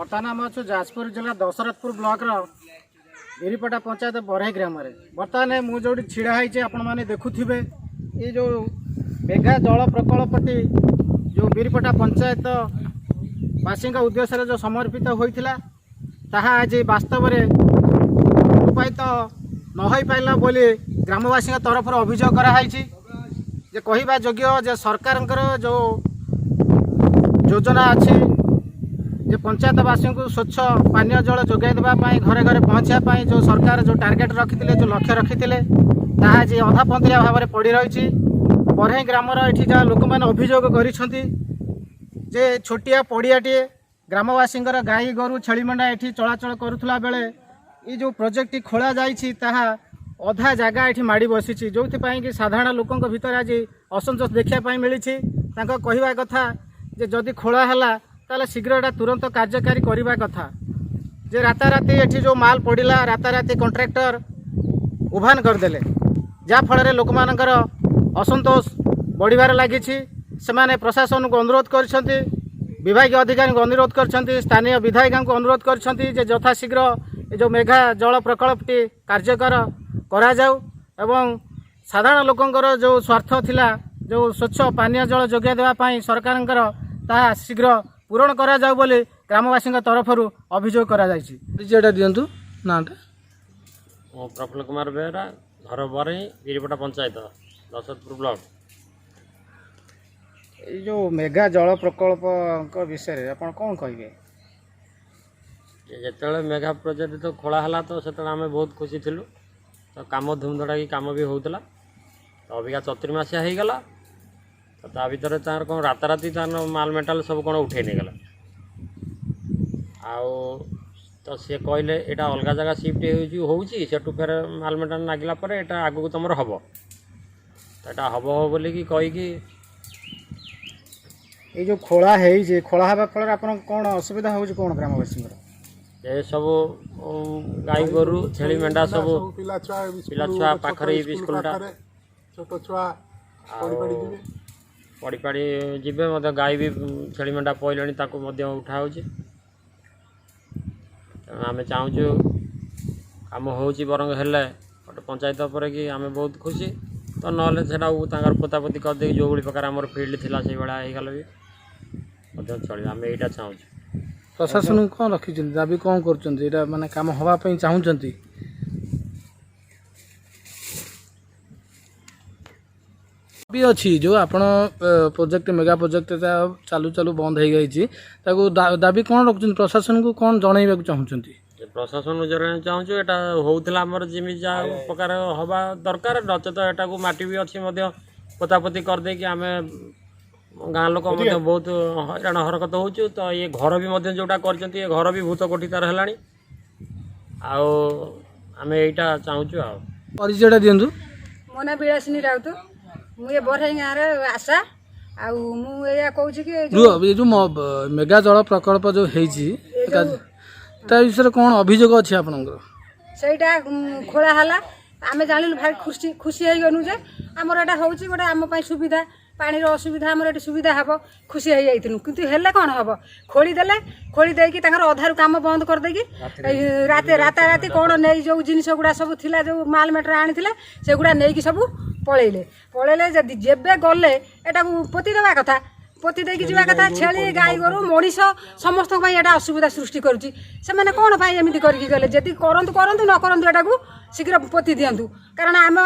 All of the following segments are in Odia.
ବର୍ତ୍ତମାନ ଆମେ ଅଛୁ ଯାଜପୁର ଜିଲ୍ଲା ଦଶରଥପୁର ବ୍ଲକର ବିରିପଟା ପଞ୍ଚାୟତ ବରେହି ଗ୍ରାମରେ। ବର୍ତ୍ତମାନ ମୁଁ ଯେଉଁଠି ଛିଡ଼ା ହେଇଛି, ଆପଣମାନେ ଦେଖୁଥିବେ, ଏଇ ଯେଉଁ ମେଘା ଜଳ ପ୍ରକଳ୍ପଟି ଯେଉଁ ବିରିପଟା ପଞ୍ଚାୟତ ବାସୀଙ୍କ ଉଦ୍ଦେଶ୍ୟରେ ଯେଉଁ ସମର୍ପିତ ହୋଇଥିଲା, ତାହା ଆଜି ବାସ୍ତବରେ ରୂପାୟିତ ନ ହୋଇପାରିଲା ବୋଲି ଗ୍ରାମବାସୀଙ୍କ ତରଫରୁ ଅଭିଯୋଗ କରାହେଇଛି। ଯେ କହିବା ଯୋଗ୍ୟ ଯେ ସରକାରଙ୍କର ଯେଉଁ ଯୋଜନା ଅଛି ଯେ ପଞ୍ଚାୟତବାସୀଙ୍କୁ ସ୍ୱଚ୍ଛ ପାନୀୟ ଜଳ ଯୋଗାଇ ଦେବା ପାଇଁ, ଘରେ ଘରେ ପହଞ୍ଚିବା ପାଇଁ ଯେଉଁ ସରକାର ଯେଉଁ ଟାର୍ଗେଟ୍ ରଖିଥିଲେ, ଯେଉଁ ଲକ୍ଷ୍ୟ ରଖିଥିଲେ, ତାହା ଆଜି ଅଧାପନ୍ତରିଆ ଭାବରେ ପଡ଼ି ରହିଛି। ବରେହି ଗ୍ରାମର ଏଠି ଯାହା ଲୋକମାନେ ଅଭିଯୋଗ କରିଛନ୍ତି ଯେ ଛୋଟିଆ ପଡ଼ିଆଟିଏ, ଗ୍ରାମବାସୀଙ୍କର ଗାଈ ଗୋରୁ ଛେଳି ମେଣ୍ଢା ଏଠି ଚଳାଚଳ କରୁଥିଲା ବେଳେ ଏଇ ଯେଉଁ ପ୍ରୋଜେକ୍ଟଟି ଖୋଳା ଯାଇଛି, ତାହା ଅଧା ଜାଗା ଏଠି ମାଡ଼ି ବସିଛି, ଯେଉଁଥିପାଇଁ କି ସାଧାରଣ ଲୋକଙ୍କ ଭିତରେ ଆଜି ଅସନ୍ତୋଷ ଦେଖିବା ପାଇଁ ମିଳିଛି। ତାଙ୍କ କହିବା କଥା ଯେ ଯଦି ଖୋଳା ହେଲା, ତାହେଲେ ଶୀଘ୍ର ଏଟା ତୁରନ୍ତ କାର୍ଯ୍ୟକାରୀ କରିବା କଥା। ଯେ ରାତାରାତି ଏଠି ଯେଉଁ ମାଲ ପଡ଼ିଲା, ରାତାରାତି କଣ୍ଟ୍ରାକ୍ଟର ଉଭାନ କରିଦେଲେ, ଯାହାଫଳରେ ଲୋକମାନଙ୍କର ଅସନ୍ତୋଷ ବଢ଼ିବାରେ ଲାଗିଛି। ସେମାନେ ପ୍ରଶାସନକୁ ଅନୁରୋଧ କରିଛନ୍ତି, ବିଭାଗୀୟ ଅଧିକାରୀଙ୍କୁ ଅନୁରୋଧ କରିଛନ୍ତି, ସ୍ଥାନୀୟ ବିଧାୟିକାଙ୍କୁ ଅନୁରୋଧ କରିଛନ୍ତି ଯେ ଯଥାଶୀଘ୍ର ଏ ଯେଉଁ ମେଘା ଜଳ ପ୍ରକଳ୍ପଟି କାର୍ଯ୍ୟକର କରାଯାଉ ଏବଂ ସାଧାରଣ ଲୋକଙ୍କର ଯେଉଁ ସ୍ୱାର୍ଥ ଥିଲା, ଯେଉଁ ସ୍ୱଚ୍ଛ ପାନୀୟ ଜଳ ଯୋଗାଇ ଦେବା ପାଇଁ ସରକାରଙ୍କର, ତାହା ଶୀଘ୍ର ପୂରଣ କରାଯାଉ ବୋଲି ଗ୍ରାମବାସୀଙ୍କ ତରଫରୁ ଅଭିଯୋଗ କରାଯାଇଛି। ପରିଚୟଟା ଦିଅନ୍ତୁ, ନାଁଟା। ମୁଁ ପ୍ରଫୁଲ୍ଲ କୁମାର ବେହେରା, ଘର ବରେଇ, ବିରିପଟା ପଞ୍ଚାୟତ, ଦଶରଥପୁର ବ୍ଲକ। ଏଇ ଯେଉଁ ମେଘା ଜଳ ପ୍ରକଳ୍ପଙ୍କ ବିଷୟରେ ଆପଣ କ'ଣ କହିବେ? ଯେ ଯେତେବେଳେ ମେଗା ପ୍ରୋଜେକ୍ଟ ତ ଖୋଳା ହେଲା, ତ ସେତେବେଳେ ଆମେ ବହୁତ ଖୁସି ଥିଲୁ। ତ କାମ ଧୁମଧଡ଼ାକି କାମ ବି ହେଉଥିଲା। ତ ଅବିକା ଚତୁର୍ମାସିଆ ହେଇଗଲା। ତ ତା ଭିତରେ ତାଙ୍କର କ'ଣ ରାତାରାତି ତାର ମାଲ ମେଟାଲ ସବୁ କ'ଣ ଉଠେଇ ନେଇଗଲା। ଆଉ ତ ସିଏ କହିଲେ ଏଇଟା ଅଲଗା ଜାଗା ସିଫ୍ଟ ହେଉଛି ହେଉଛି, ସେଠୁ ଫେର ମାଲ ମେଟାଲ ନାଗିଲା ପରେ ଏଇଟା ଆଗକୁ ତୁମର ହେବ। ତ ଏଇଟା ହେବ ହେବ ବୋଲିକି କହିକି ଏଇ ଯେଉଁ ଖୋଳା ହେଇଛି, ଖୋଳା ହେବା ଫଳରେ ଆପଣଙ୍କ କ'ଣ ଅସୁବିଧା ହେଉଛି କ'ଣ ଗ୍ରାମବାସୀଙ୍କର? ଏ ସବୁ ଗାଈ ଗୋରୁ ଛେଳି ମେଣ୍ଢା ସବୁ ପିଲା ଛୁଆ ପିଲା ଛୁଆ ପାଖରେ ଏଇ ସ୍କୁଲଟା। ପାଖରେ ଛୋଟ ଛୁଆ ପଡ଼ି ପଡ଼ି ଯିବେ। ପଡ଼ି ପାଡ଼ି ଯିବେ ମଧ୍ୟ। ଗାଈ ବି ଛେଳି ମେଣ୍ଢା ପଡ଼ିଲେଣି, ତାକୁ ମଧ୍ୟ ଉଠା ହେଉଛି। ତେଣୁ ଆମେ ଚାହୁଁଛୁ କାମ ହେଉଛି ବରଂ ହେଲେ ଗୋଟେ ପଞ୍ଚାୟତ ଉପରେ କି ଆମେ ବହୁତ ଖୁସି। ତ ନହେଲେ ସେଟାକୁ ତାଙ୍କର ପୋତାପୋତି କରିଦେଇକି ଯେଉଁଭଳି ପ୍ରକାର ଆମର ଫିଲ୍ଡ ଥିଲା, ସେଇଭଳିଆ ହେଇଗଲେ ବି ମଧ୍ୟ ଚଳିବ। ଆମେ ଏଇଟା ଚାହୁଁଛୁ। ପ୍ରଶାସନକୁ କ'ଣ ରଖିଛନ୍ତି ଦାବି, କ'ଣ କରୁଛନ୍ତି? ଏଇଟା ମାନେ କାମ ହେବା ପାଇଁ ଚାହୁଁଛନ୍ତି ବି ଅଛି। ଯେଉଁ ଆପଣ ପ୍ରୋଜେକ୍ଟ, ମେଗା ପ୍ରୋଜେକ୍ଟଟା ଚାଲୁ ଚାଲୁ ବନ୍ଦ ହେଇଯାଇଛି, ତାକୁ ଦାବି କ'ଣ ରଖୁଛନ୍ତି? ପ୍ରଶାସନକୁ କ'ଣ ଜଣାଇବାକୁ ଚାହୁଁଛନ୍ତି? ଯେ ପ୍ରଶାସନ ଜଣାଇବାକୁ ଚାହୁଁଛୁ, ଏଇଟା ହେଉଥିଲା ଆମର ଯେମିତି ଯାହା ପ୍ରକାର ହେବା ଦରକାର, ନଚେତ ଏଟାକୁ ମାଟି ବି ଅଛି ମଧ୍ୟ ପୋତାପୋତି କରିଦେଇକି ଆମେ ଗାଁ ଲୋକ ମଧ୍ୟ ବହୁତ ହଇରାଣ ହରକତ ହେଉଛୁ। ତ ଇଏ ଘର ବି ମଧ୍ୟ ଯେଉଁଟା କରିଛନ୍ତି, ଏ ଘର ବି ଭୂତ କୋଠି ତାର ହେଲାଣି। ଆଉ ଆମେ ଏଇଟା ଚାହୁଁଛୁ ଆଉ। ପରିଚୟଟା ଦିଅନ୍ତୁ। ମୋ ନାଁ ବିଳାସିନୀ ରାଉତ। ମୁଁ ଏ ବରେହି ଗାଁର ଆଶା। ଆଉ ମୁଁ ଏଇଆ କହୁଛି କି ଏ ରୁହ, ଏ ଯେଉଁ ମେଗା ଜଳ ପ୍ରକଳ୍ପ ଯେଉଁ ହେଇଛି, ତା ବିଷୟରେ କ'ଣ ଅଭିଯୋଗ ଅଛି ଆପଣଙ୍କର? ସେଇଟା ଖୋଳା ହେଲା, ଆମେ ଜାଣିଲୁ, ଭାରି ଖୁସି ଖୁସି ହେଇଗଲୁ ଯେ ଆମର ଏଇଟା ହେଉଛି ଗୋଟେ ଆମ ପାଇଁ ସୁବିଧା, ପାଣିର ଅସୁବିଧା ଆମର ଏଠି ସୁବିଧା ହେବ, ଖୁସି ହେଇଯାଇଥିଲୁ। କିନ୍ତୁ ହେଲେ କ'ଣ ହେବ, ଖୋଳି ଦେଲେ, ଖୋଳି ଦେଇକି ତାଙ୍କର ଅଧାରୁ କାମ ବନ୍ଦ କରିଦେଇକି ଏଇ ରାତି ରାତାରାତି କ'ଣ ନେଇ ଯେଉଁ ଜିନିଷ ଗୁଡ଼ା ସବୁ ଥିଲା, ଯେଉଁ ମାଲ ମେଟର ଆଣିଥିଲେ, ସେଗୁଡ଼ା ନେଇକି ସବୁ ପଳେଇଲେ। ପଳେଇଲେ ଯଦି ଯେବେ ଗଲେ, ଏଟାକୁ ପୋତି ଦେବା କଥା, ପୋତି ଦେଇକି ଯିବା କଥା। ଛେଳି, ଗାଈ ଗୋରୁ, ମଣିଷ ସମସ୍ତଙ୍କ ପାଇଁ ଏଇଟା ଅସୁବିଧା ସୃଷ୍ଟି କରୁଛି। ସେମାନେ କ'ଣ ପାଇଁ ଏମିତି କରିକି ଗଲେ? ଯଦି କରନ୍ତୁ କରନ୍ତୁ, ନ କରନ୍ତୁ ଏଟାକୁ ଶୀଘ୍ର ପୋତି ଦିଅନ୍ତୁ। କାରଣ ଆମ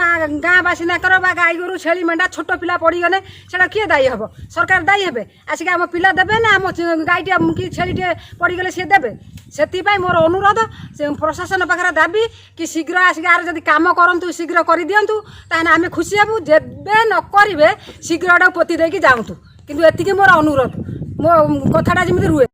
ଗାଁ ବାସିନ୍ଦାଙ୍କର ବା ଗାଈ ଗୋରୁ ଛେଳି ମେଣ୍ଢା ଛୋଟ ପିଲା ପଡ଼ିଗଲେ ସେଇଟା କିଏ ଦାୟୀ ହେବ? ସରକାର ଦାୟୀ ହେବେ? ଆସିକି ଆମ ପିଲା ଦେବେ ନା ଆମ ଗାଈଟିଏ କି ଛେଳିଟିଏ ପଡ଼ିଗଲେ ସିଏ ଦେବେ? ସେଥିପାଇଁ ମୋର ଅନୁରୋଧ, ସେ ପ୍ରଶାସନ ପାଖରେ ଦାବି କି ଶୀଘ୍ର ଆସିକି ଆର ଯଦି କାମ କରନ୍ତୁ, ଶୀଘ୍ର କରିଦିଅନ୍ତୁ, ତାହେଲେ ଆମେ ଖୁସି ହେବୁ। ଯେବେ ନ କରିବେ, ଶୀଘ୍ର ଏଟାକୁ ପୋତି ଦେଇକି ଯାଆନ୍ତୁ। କିନ୍ତୁ ଏତିକି ମୋର ଅନୁରୋଧ, ମୋ କଥାଟା ଯେମିତି ରୁହେ।